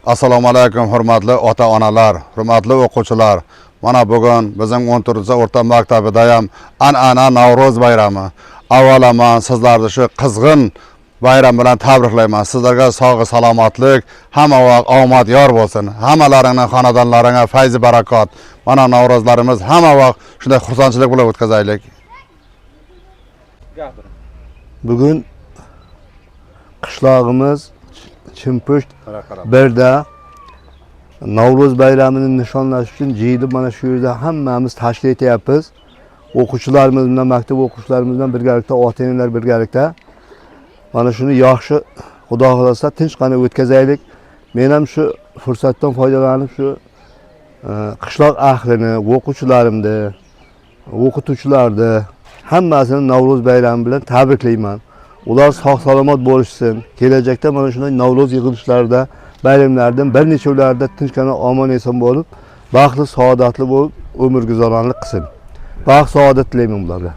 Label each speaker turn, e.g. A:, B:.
A: Assalomu alaykum, hurmatli ota-onalar, hurmatli o'quvchilar. Mana bugun bizning 14 o'rta maktabida ham an'ana Navro'z bayrami. Avvalo man sizlarni shu qizg'in bayram bilan tabriklayman. Sizlarga sog'lik, salomatlik, hamma vaqt omad yor bo'lsin. Hammalaringni xonadonlaringga fayzi barakot. Mana Navro'zlarimiz hamma vaqt shunday xursandchilik bilan o'tkazaylik.
B: Bugun qishlog'imiz Chimpusht birda Navro'z bayramini nishonlash uchun jiyilib mana shu yerda hammamiz tashkil etyapmiz. O'quvchilarimiz bilan, maktab o'quvchilarimiz bilan birgalikda, ota-onalar birgalikda mana shuni yaxshi, Xudo xohlasa, tinchgina o'tkazaylik. Men ham shu fursatdan foydalanib shu qishloq ahlini, o'quvchilarimni, o'qituvchilarni hammasini Navro'z bayrami bilan tabriklayman. Ular sog' salomat bo'lishsin. Kelajakda mana shunday Navro'z yig'ilishlarida, bayramlardan bir nechaularida tinchgina, omon eson bo'lib, baxtli, saodatli bo'lib umr guzaronlik qilsin. Baxt, saodat tilayman ularga.